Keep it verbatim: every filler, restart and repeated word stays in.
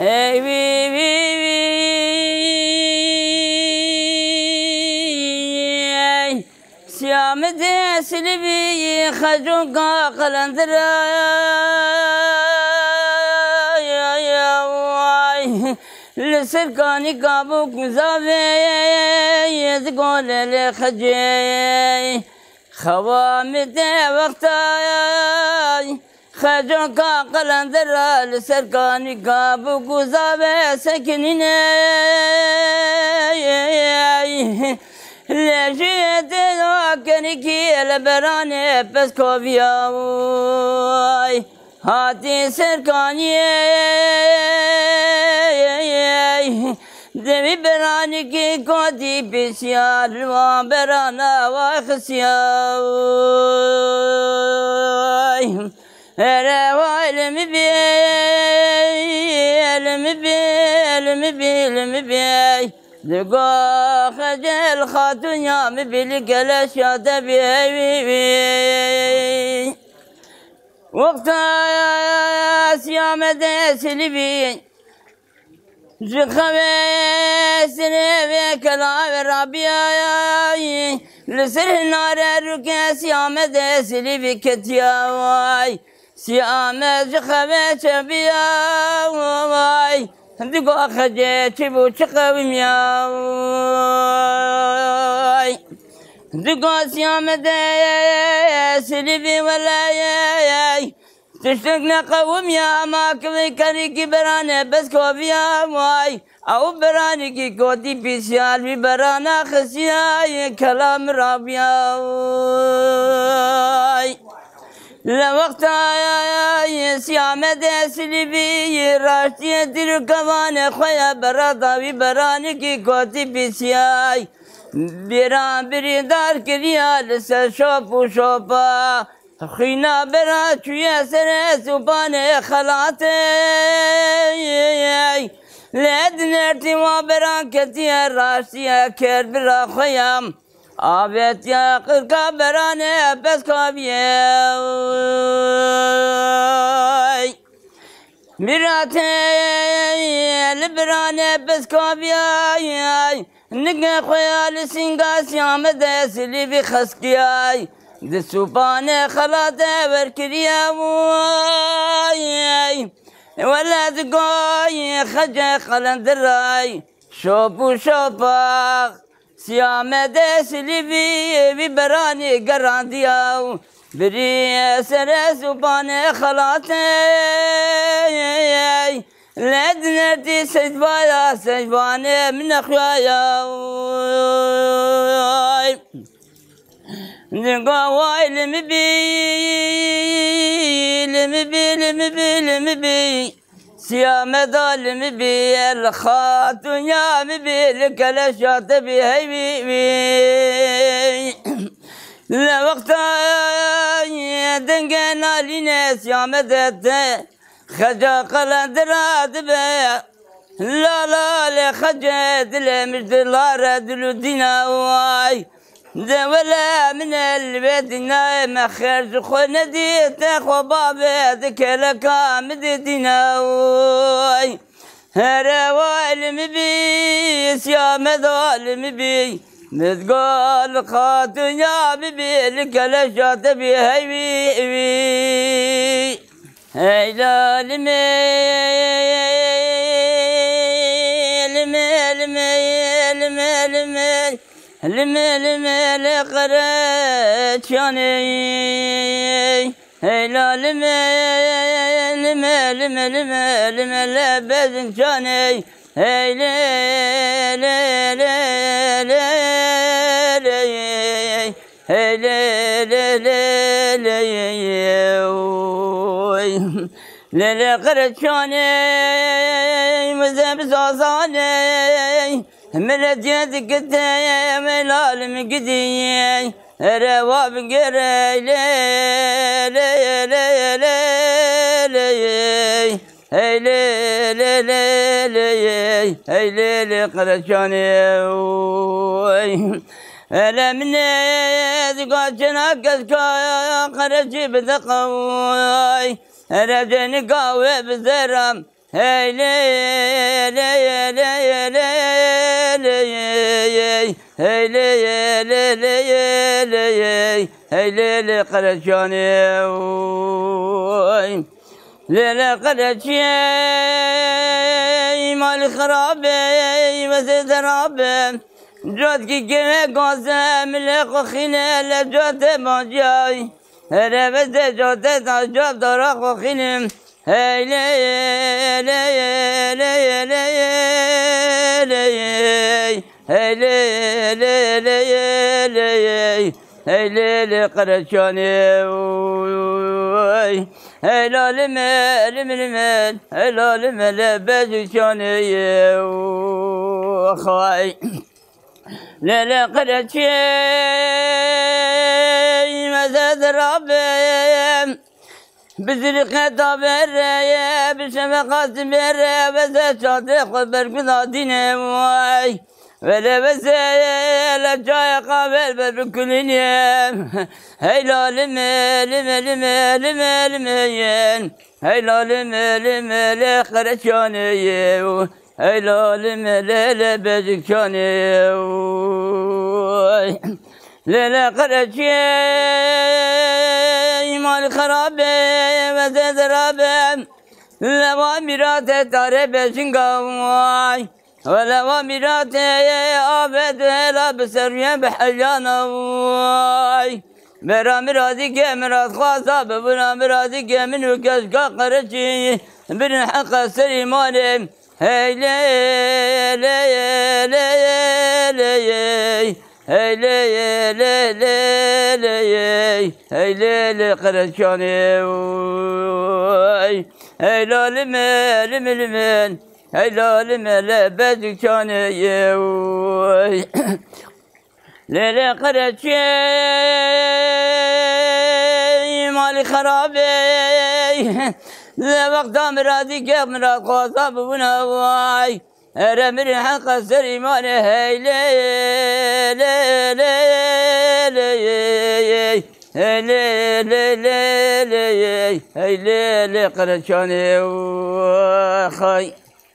Ey wî wî wî, ey. Siyamidê silivî xecoka qelendira, ey, ey, ey, ey. Li ser kanîka bûk û zavê digole lê xecê. Xewa min de wexta xecoka qelendira li ser kanîka bûk û zavê sekinîne. Lê jiyê tê da kenikî li beranê peskoviya. Hatî ser kaniyê, di wî beranikî kotî pîsiya, li wan berana wa xistiya. Here way li min bî, li min bî, li min bî, li min bî. Digo xecel xatûn ya min bî, li keleşa te bî, hey wî wî. Wexta Siyamedê silivî ji xewê sirê vê kelavê rabiyayî, li ser hinare rûkê Siyamedê silivî ketiya way. Siyamed ji xewê çebiya way. Digo xecê çi bû çi qewimiya way. Digo Siyamedê silivî weleyê. Tiştek neqewimiya ma kivê kerîkî berane bes koviya way. Ew beranîkî kotî pîsiya li wî berana xistiya, yê kelam rabiyay. Li wexta Siyamedê silivî raştiyê dîr û kevanê xwe ya berada wî beranîkî kotî pîsiyay. Bîran birîndar kiriya li ser şop û şopa. Xwîna bera çûye serê sûpanê xelatê. Lê di nertî wa beran ketiye raştiye ker bira xwe ya. Avetiye qirka beranê peskaviye. Miratê li biranê piskaviyay, nigê xwe ya li sînga Siyamedê silîvî xeskiyay. Di sûpanê xelatê werkiriye way. Wele digoyî xecê qelendiray, şop û şopax. Siyamedê silîvî vî beranî gerandiya û birî serê sûpanê xelatê. Lê di nerdî seydvaya seyvanê min nexuyaya. Diga way li min bî, li min bî, li min bî, li min bî. Siyameda li min bî, el xatûnya min bî, li keleşa te bî, hey wî wî. Li wexta dengê nalînê Siyamedê te, xeca qelendira dibe. La la lê xecê dilê min ji dilare dil û dîna way. De wele min e li vê dinyayê me xêr ji xwe nedî, te xwe bavê di kêleka min didîne way. Here way li min bî, Siyameda li min bî. Min digot li xatûnya bibî, li keleşa te bî hey wî wî. Hey lalimê, limê, limê, limê, limê, limê, limê, lê qereçanê. Hey lalimê, limê, limê, limê, limê, lê bezin çanê. Hey lê, lê, lê, lê, lê. Hey lê, lê, lê, lê, oy. Lê, lê, qirçanê, mize bi zazanê. Miletiyê dikitê, melal mi gidiyê. Rewa bigere, lê, lê, lê, lê, lê. Hey lê, lê, lê, lê, hey lê, lê, qereçanê, oy. Hele min ê, diga çena keska, qereçî bide qaway. Hele cenika wê bi zeram, Hey lê lê lê lê lê lê hey hey lê lê lê lê lê hey hey lê lê qereçanê oy. Lê lê qereçê mal xirabê wezê derabê. Cot ki keve gaze milê xo xîne le cote bacay. Here veze cote ta cot dara xo xîne. Hey lê lê lê lê lê lê hey hey lê lê lê lê lê hey lê lê qereçanê oy. Hey la lime lime lime hey la lime le bezî çanê oy. Lê lê qereçê mezed rabê. Bi zilîqe tavere ye, bi şeveqat bere, veze çadê xwe berguda dîne way. Vele veze le çaya qavel ber bi kulînê. Hey la lime, lime, lime, lime, lime yen. Hey la lime, lime, le qereçanê ye. Hey la lime, le, le bezîk çanê ye. Lê lê qereçê mal xerabe veze derabe. Lewa mîrate tare bejinga way. Ve lewa mîrate ave dela bi serûye bi heyana way. Bera miradî ke miradxwaza bibûna miradî ke min û keşka qereçî birin heqa serî malê. Hey lê lê lê lê hey lê lê lê lê hey lê lê qereçanê oy. Hey la lime lime lime hey la lime le bezîk çanê oy. Lê lê qereçê malî xerabê. Lê wexta miradî ke miradxwaza bibûna way. Here mirî heqa ser îmanê hey lê lê lê lê hey lê lê lê lê hey lê lê qereçanê xay.